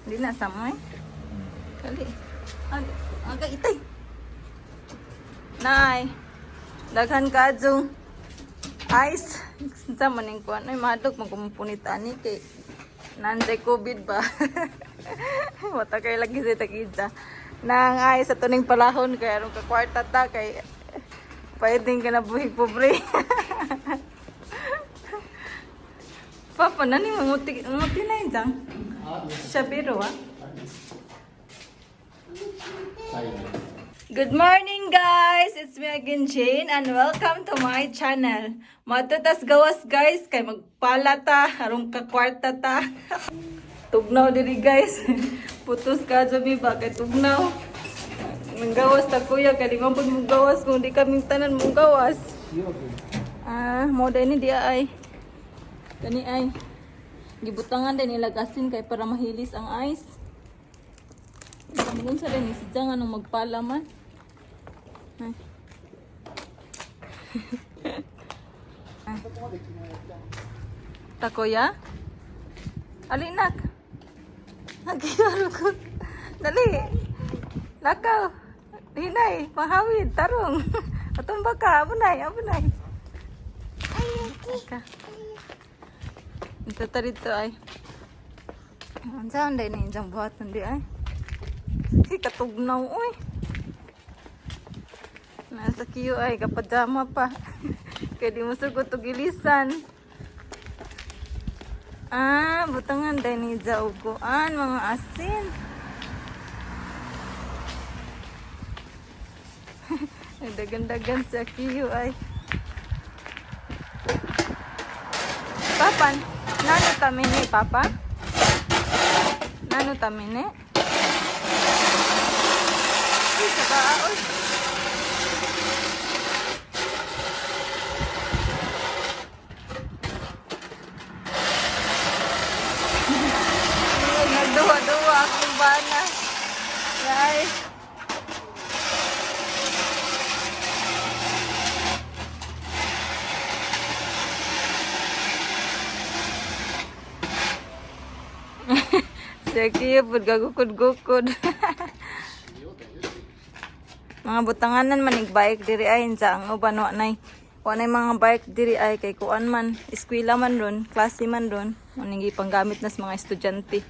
Di na samoy. Kali. Aga, aga itay. Nay. Daghan ka adjong ice. Sa maning kuan ay madog magkumpunit ani kay nanday COVID ba. Wata kay lagi sa takita. Nang ice sa tuning palahon kay aron ka kwarta ta kay pwedeng ka na buhig pobre. Papa, nani manguti nguti na yun dyan? Siya biro ah. Good morning, guys! It's me again, Jane, and welcome to my channel. Matutas gawas, guys, kay magpala ta, harong kakwarta ta. Tugnaw diri, guys. Putos ka dyan, ba kay tugnaw. Nanggawas ta, kuya, kay di man pud mong gawas kung di kaming tanan mong gawas. Ah, mo ni di ay. Kani ay. Gibutangan din nila asin kay para mahilis ang ice. Kamuron sa rin, si Jang anong magpala man. Ay. Takoya? Alinak. Nagkiyaro ko. Dali. Lakaw. Hinay. Mahawid. Tarong. Atumba ka. Abunay. Abunay. Ka. Ito ta rito ay. Ang saan dahil na yung buhat hindi ay. Ay, katugnaw, uy. Nasa kiyo ay, kapadama pa. Kaya di mo sugot gilisan. Ah, butangan dahil ni Jauguan, mga asin. Nagdagan-dagan sa kiyo ay. Papa, nano tamini, Papa? Nano tamini? Uy, saka, uy. Ay, nagduwa-duwa akong bana. Guys. Sige, pud gagukod-gukod. Mga butanganan man ig bike diri ay sa ang uban wa nay. Wa nay mga bike diri ay kay kuan man, eskwela man ron, klase man ron, maning gipanggamit na sa mga estudyante.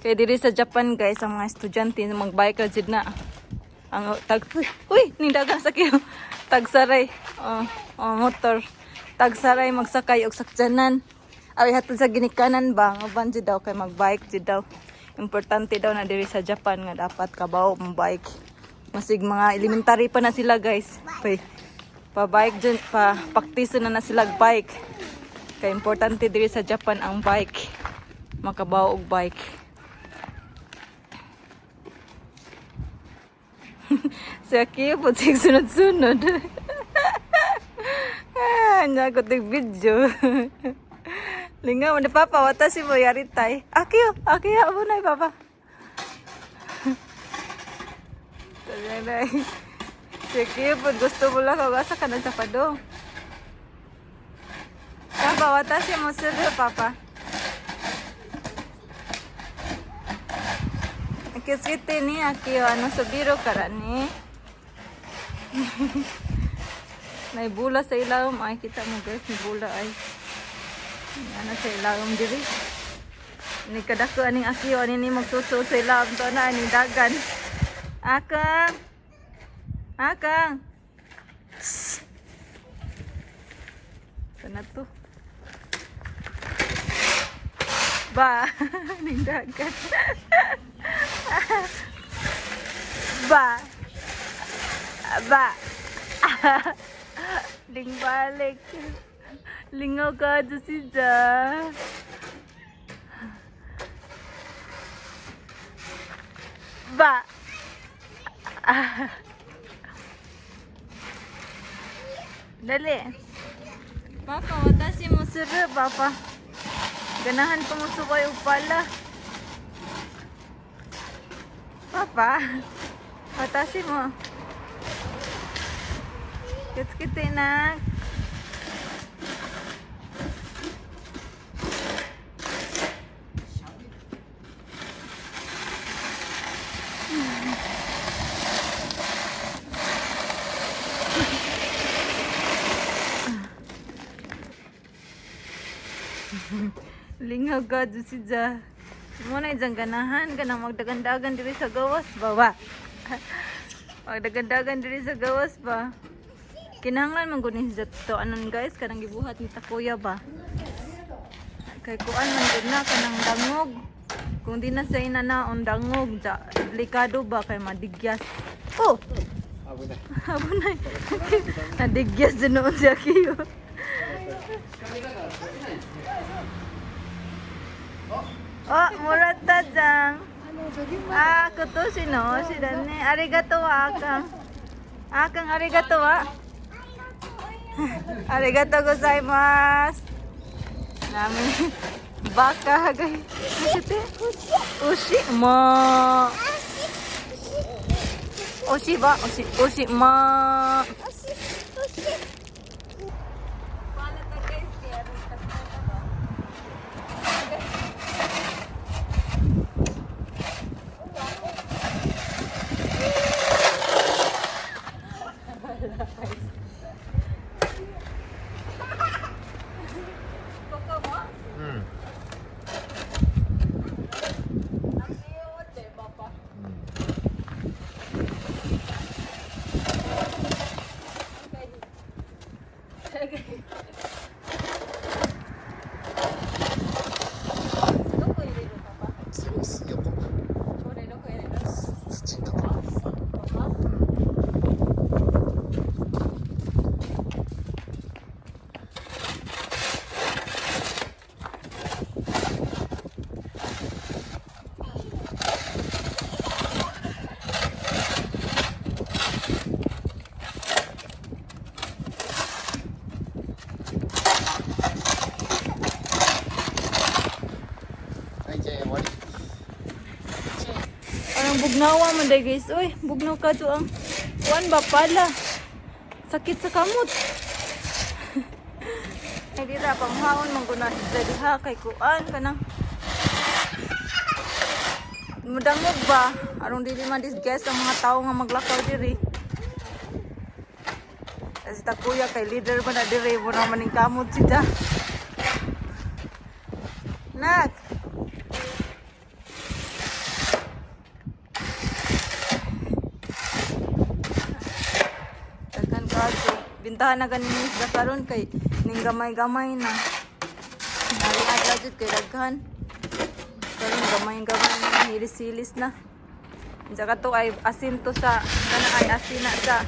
Kay diri sa Japan, guys, ang mga estudyante magbike ra jud na. Ang tag uy, nindagan sa kiyo. Tagsaray. Oh, oh, motor. Tagsaray magsakay og sakyanan. Ay hatod sa ginikanan ba ang uban jud daw kay magbike jud daw. Importante daw na diri sa Japan nga dapat kabaw mo bike. Masig mga elementary pa na sila, guys. Pay, pa bike dyan, pa practice na na sila bike. Kay importante diri sa Japan ang bike. Makabaw og bike. Si Aki po sig sunod-sunod. Ah, ko tig video. Lingaw ni Papa, watashi mo yaritai. Aki, Aki, abo na Papa. Tayo. Si Aki po gusto mo lang asa ka na sa pado. Papa, watashi mo suru, Papa. Akitsukete ni Aki wa ano subiro kara ni. May bula sa ilawom ay kita mo, guys, may bula ay. Ano sa ilawom diri. Ni kadako aning Akio ani ni magsuso sa ilawom to na ani dagan. Akang. Akang. Sana to? Ba, ning dagan. Ba. Ba. Ling balik. Lingaw ka dyan si Ja. Ba. Dali. Papa, watashi mo suru, Papa. Ganahan ko mo sukay upala. Papa, watashi mo. Kitskite na. Lingaw ka si Ja. Mo na ijang ganahan kanang magdagandagan diri sa gawas ba ba. Magdagandagan diri sa gawas ba. Kinahanglan man gud ni si to anon, guys, kanang gibuhat ni Takuya ba. Kay kuan man gud na kanang dangog. Kung di na sa inanaon dangog, ja, delikado ba kay madigyas. Oh, 危ない。 Abunay. Nadigyas din noon siya kiyo. Oh, murata jang. Ah, 今年の推しだね。ありがとう、あかん。あかん、ありがとうは。ありがとうございます。Namin. Baka, gay. 牛ま。推しba? 推し、推し、ま。うん。横。土のとこ。はい、じゃあ終わり。 Anong bugnawa man day, guys. Uy, bugnaw ka to ang kuan ba pala. Sakit sa kamot. Ay dira panghaon man guna si diha kay kuan kanang mudangog ba aron dili man disguest ang mga tao nga maglakaw diri. Kasi ta kuya kay leader ba na diri mo na maning kamot siya. Nak. Daghan kaso. Bintahan na ganin ni isda karon kay ning gamay-gamay na. Naliadlaw jud kay daghan. Karon gamay-gamay na, hilis-hilis na. Unsa ka to ay asin to sa kana ay asin na sa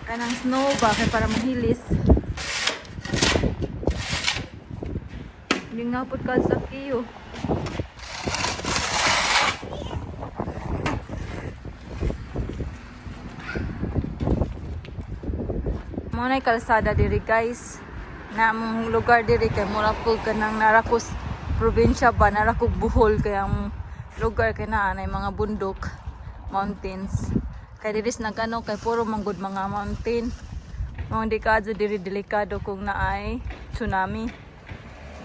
kanang snow ba kay para mahilis. Hindi nga po ka sa kiyo. Mo na kalsada diri, guys. Na among lugar diri kay mura po kanang narakos probinsya ba, narakog Bohol kay ang lugar kay naa nay mga bundok, mountains. Kay diri sa nagano kay puro manggod mga mountain. Mao di kadto diri delikado kung naay tsunami.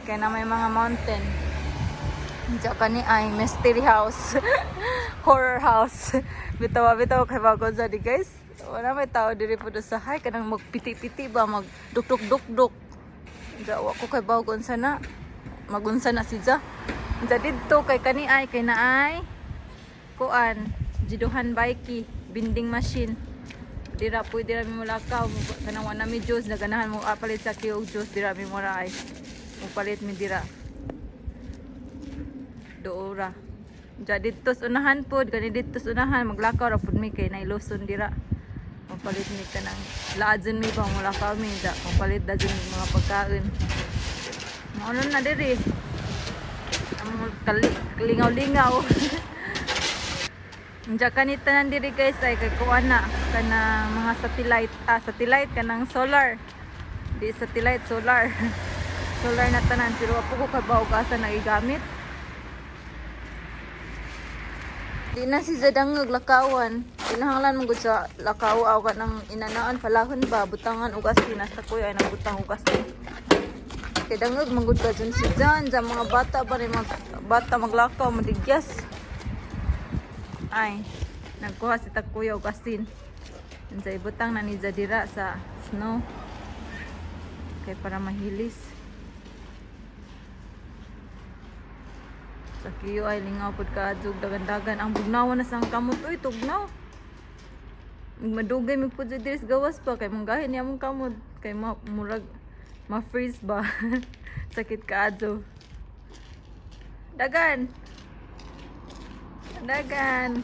Kay na may mga mountain. Diya kani ay mystery house. Horror house. Bitaw bitaw kay bago sa di, guys. Wala may tao diri po sa hay kanang magpiti-piti ba, magdukduk-dukduk. Diya wa ko kay bago unsa na. Magunsa na si Ja. Diya didto kay kani ay kay naay kuan 自動販売機 vending machine. Dira pwede ra mi mulakaw kanang wa na mi juice, naganahan mo palit sa kiyo og juice, dira mi mura ay mupalit mi dira doora. Diya didto sa unahan pod, kani didto sa unahan maglakaw ra pod mi kay nailuson dira. Mapalit mi kanang laadson mi pa mulakaw mi da mapalit da jud mi mga pagkaon. Mao na diri. Ang lingaw-lingaw. Diya kani tanan diri, guys, ay kay kuan na kanang mga satellite, ah, satellite kanang solar. Di satellite, solar. Solar na tanan pero wa po ko kabaw asa na gigamit. Di na si Zadangog lakawan. Kinahanglan man gud sa lakaw aw kanang inanaan palahon ba butangan og asin nasa kuya ay nagbutang og asin. Kay dangog man gud ka dyan si Jan, sa mga bata ba rin mga bata maglakaw madigyas. Ay, nagkuha si Takuya og asin. Unsa ibutang na ni Zadira sa snow. Kay para mahilis. Sa kiyo ay lingaw pud kaadtog dagan-dagan ang bugnawan na sang kamot, uy, tugnaw. Madugay mi pud diri sa gawas pa kay manggahin niya among kamot kay ma murag ma-freeze ba. Sakit kaadto. Dagan. Dagan.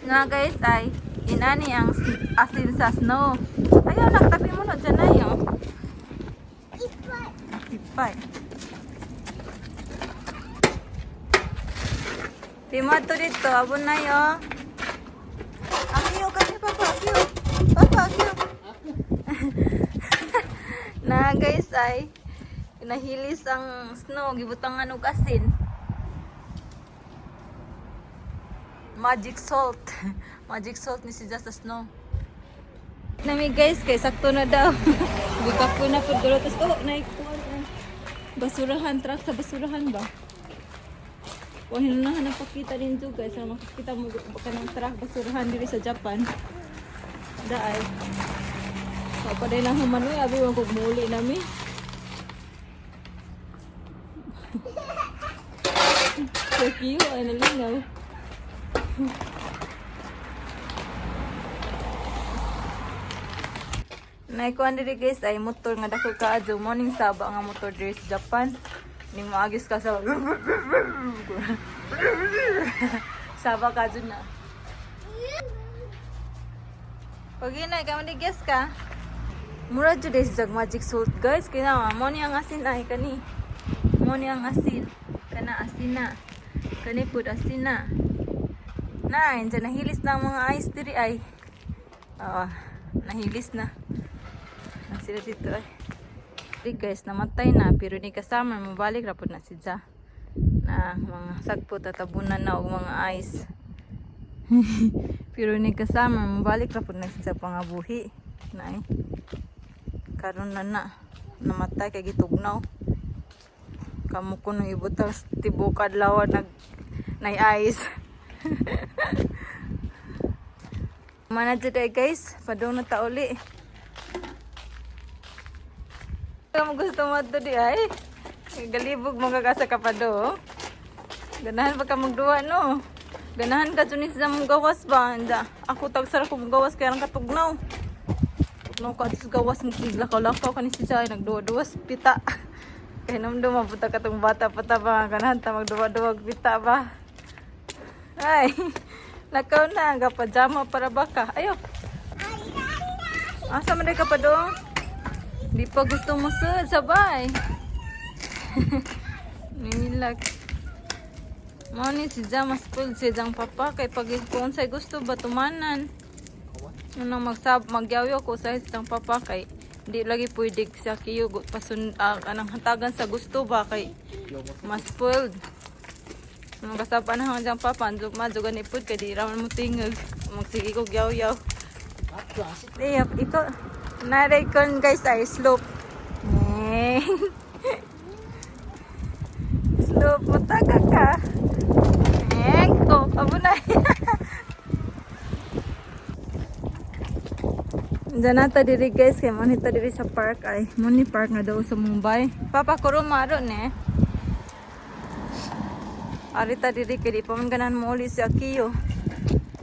Nga guys ay inani ang asin sa snow. Ayaw, nagtabi mo no dyan ayo. Ipay. Di mo to dito, abon na yo. Akiyo kami, papa, akiyo. Papa, akiyo. Na guys ay nahilis ang snow, gibutangan og asin. Magic salt. Magic salt ni siya sa snow. Nami guys, kay sakto na daw. Gikapoy na pud gulo. Tapos oh, naikuan ang basurahan, truck sa basurahan ba? O hinunahan ang pakita din do guys, sa makakita mo ka ng truck basurahan diri sa Japan. Daay. So pa din lang humanoy, abi wa kog muli nami. So cute, ay nalingaw. Naikuan diri guys ay motor nga dako kaadto morning saba nga motor diri sa Japan. Ning maagis ka sa saba ka dyan na. Pag inay ka di guess ka. Mura jud is jag magic salt guys kay na mo ni ang asin ay kani. Mo ni ang asin. Kana asin na. Kani pud asin na. Na, andyan nahilis na ang mga ice diri ay. Oo, nahilis na. Na sila dito ay. Di guys, namatay na pero ni kasama mabalik ra pud na si Ja. Na mga sagpo tatabunan na og mga ice. Pero ni kasama mabalik ra pud na si Ja pangabuhi. Na ay. Karon na na namatay kay gitugnaw. Kamo ko nang ibutang sa tibok adlaw nag nay ice. Mana jud ay guys, padung na ta uli. Kamo gusto mo to di ay. Galibog mo ka sa kapado. Oh. Ganahan pa ka magduwa no. Ganahan ka tunis sa mong gawas ba? Anda, ako tagsara ko mong gawas kaya ang katugnaw. Tugnaw ka sa gawas mo lakaw-lakaw kani si Chay nagduwa-duwas pita. Kay namdo mabuta ka tong bata pa ta ba ganahan ta magduwa-duwag pita ba. Ay, lakaw na gapajama para baka. Ayo. Asa man ka pa dong? Di pa gusto mo sud sabay. Ningilak. Mao ni si Jam mas cool si Jang papa kay pag kung say gusto ba tumanan. Unang magsab magyawyo ko sa Jang papa kay di lagi pwede sa kiyo pasun anang hatagan sa gusto ba kay mas spoiled. Mga kasapa na hanggang papa, anjog ma, jogan ipod kay di raman mo tingog. Magsige ko gyaw-yaw. Eh, ikaw, naray kon guys ay slope. Eh. Slope, mataga ka. Eh, ko, abo na. Diyan na ta diri guys, kay mo ta diri sa park ay. Mo ni park nga daw sa Mumbai. Papa, kuruma ron eh. Ari ta diri kay di pa man ganan mo uli si Akiyo.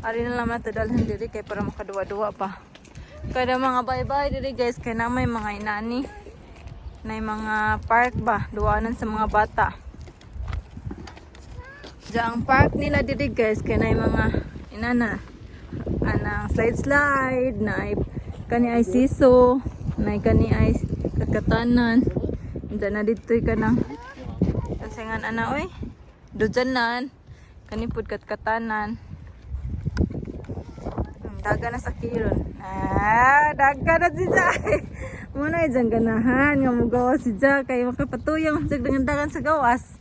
Ari na lang nato dalhan diri kay para makaduwa-duwa pa. Kada mga bye-bye diri guys kay na may mga inani. Na mga park ba, duwanan sa mga bata. Diyan ang park nila diri guys kay na mga inana anang slide slide na ay kani ay siso na ay kani ay kakatanan. Diyan na dito'y kanang kasingan ana oy. Dujanan kani pud katkatanan. Daga na sa kiron. Ah, daga na si Jai. Muna ay dyan ganahan nga mugawas si Jai kay makapatuyang sa dagan sa gawas.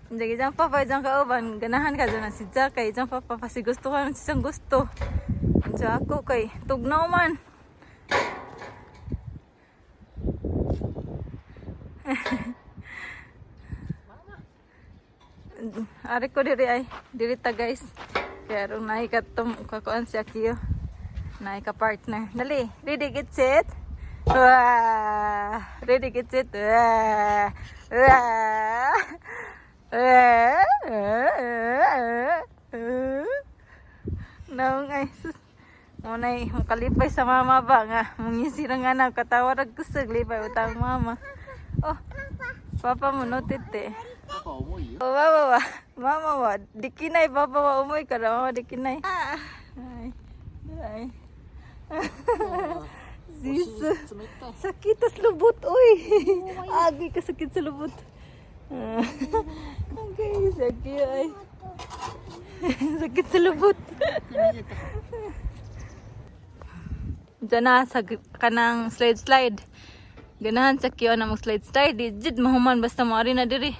Hindi dyan papa dyan kauban ganahan ka dyan na si Jai kay dyan papa kasi gusto ka siyang gusto. Diyan ako kay tugnaw man. Ari ko diri ay diri ta guys. Kaya rong naay katum kakuan si Akiyo. Naay ka partner. Dali, ready get set. Wah! Ready, get set. Wah! Wah! Wah! Wah! Naong ay sus. Munay makalipay sa mama ba nga mangisi ra nga na katawa ra kusog lipay utang mama. Oh. Papa mo no tete. パパ重いよ。 Oh, mama wa. Mama wa. Dikinay papa wa umoy ka ra mama dikinay. Ay. Ay. Sis. 冷たい。 Sakit tas lubot, oy. Agi ka sakit sa lubot. Ah. Okay, sakit ay. Sakit sa lubot. 逃げた。 Diyan na sa kanang slide slide. Ganahan sa kiyo na mag slide slide. Di jud mahuman basta maari na diri.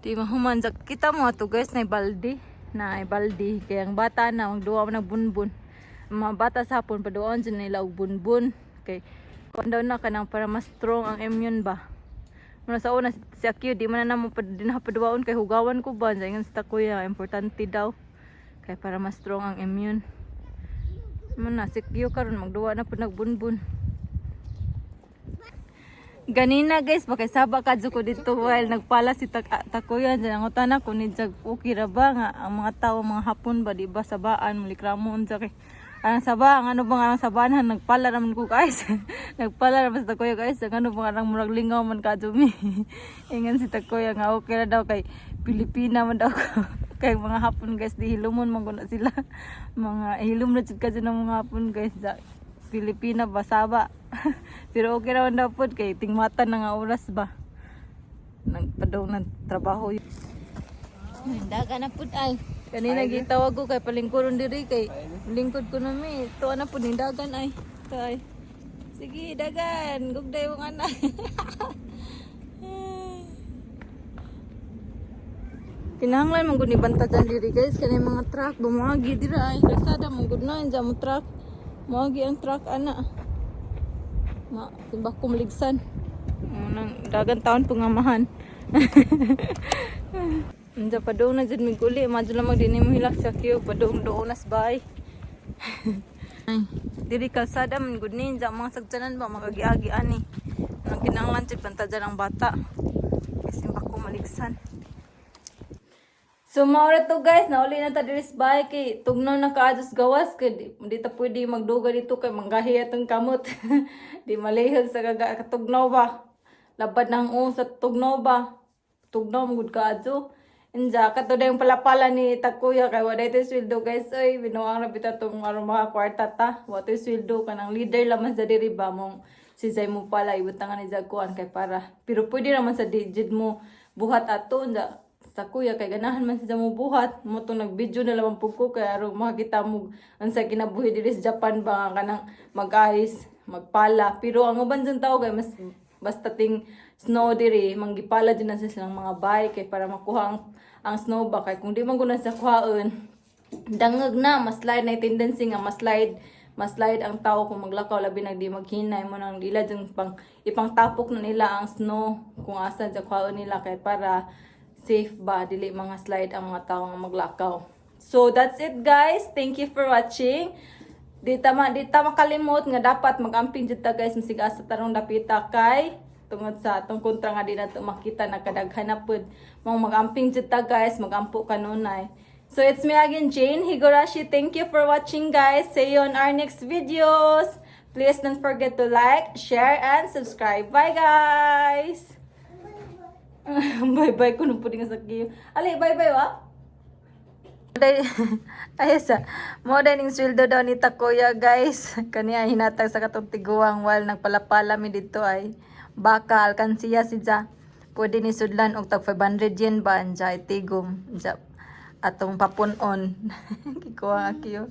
Di mahuman sa kita mo ato guys na baldi. Na baldi kay ang bata na magduwa man nag bunbun. Ang mga bata sa hapon paduon jud nila og bunbun kay kuan daw na kanang para mas strong ang immune ba. Muna sa una si Akio di man na namo pa di na paduwaon kay hugawan ko ba. Ingon sa kuya importante daw kay para mas strong ang immune. Muna si Kyo karon magduwa na pud nagbunbun. Ganina guys, pakisaba ka ko dito while nagpala si Takuyan dyan. Ang utana ko ni Jag, okay ra ba nga ang mga tao, mga Hapon ba, di ba sabaan, mulikramo unsa kay anang saba, ang ano ba nga ang sabaan, nagpala naman ko guys. Nagpala naman si Takuya guys, ang ano ba nga ang murag lingaw man ka mi. Ingan si Takuya nga okay ra daw kay Pilipina man daw ko. Kay mga Hapon guys, di hilumon man ko na sila. Mga hilum na jud ka dyan ng mga Hapon guys. Sa Pilipina ba saba. Pero okay raman daw pod kay tingmatan na nga oras ba. Nagpadong ng trabaho. Daga na pud ay. Kanina gitawag ko kay palingkuron diri kay lingkod ko na mi. Tuwa na pud dagan ay. Ito ay. Sige, dagan. Gugday mo nga na. Kinahanglan man gud ni banta dyan diri guys kani mga truck bumuagi dira ay kalsada man gud na diyan mo truck. Muagi ang truck ana. Ma simbak ko maligsan. Unang dagan taon pangamahan. Unsa pa doon na jud mig uli, madyo lamang dinhi mo hilak sa kiyo padung doon nas bay. Ay, diri kalsada man gud ni diyan mga sagjanan ba makagiagi ani. Ang kinahanglan jud banta dyan ang bata. Kay simbak ko maligsan. So mao ra to guys, nauli na ta diri sa bahay kay tugnaw na kaayo sa gawas kay di ta pwede magduga dito kay manggahi atong kamot. Di malihog sa kaga katugnaw ba. Labad na ang sa tugnaw ba. Tugnaw mo gud kaayo. Inja kato yung palapala ni Takuya kay wala to'y sweldo guys oy binuang ra bitaw tong aron makakwarta ta. Wa to'y sweldo kanang leader laman sa diri ba mong si Zay mo pala ibutangan ni Jaguan kay para pero pwede naman sa digit mo buhat ato unja sa kuya kay ganahan man siya mo buhat mo tong nag-video na lamang pud ko kay aron makita mo unsa kinabuhi diri sa Japan ba nga kanang mag-ice magpala. Pero ang uban dyan tao kay mas basta ting snow diri manggipala din na sa silang mga bike kay para makuha ang snow ba kay kung di man guna sa kuhaon dangag na mas slide na tendency nga mas slide ang tao kung maglakaw labi nag di maghinay mo nang dila jung pang ipangtapok na nila ang snow kung asa dyan kuhaon nila kay para safe ba dili mga slide ang mga tao nga maglakaw. So that's it guys, thank you for watching. Di ta makalimot nga dapat magamping jud ta guys masig asa tarong dapita kay tungod sa atong kontra nga di nato makita nagkadaghan na pud mong magamping jud ta guys, magampo kanunay. So it's me again, Jane Higurashi. Thank you for watching guys. See you on our next videos. Please don't forget to like, share, and subscribe. Bye guys. Bye bye ko nung pwede nga sa kiyo. Ali, bye bye wa. Ay sa mo ning sweldo daw ni Takuya guys. Kaniya hinatag sa katong tiguang while nagpalapala mi dito ay baka alkansiya si Ja. Pwede ni sudlan og tag 500 yen ba anja itigom. Anja atong papun-on. Kikuha akiyo.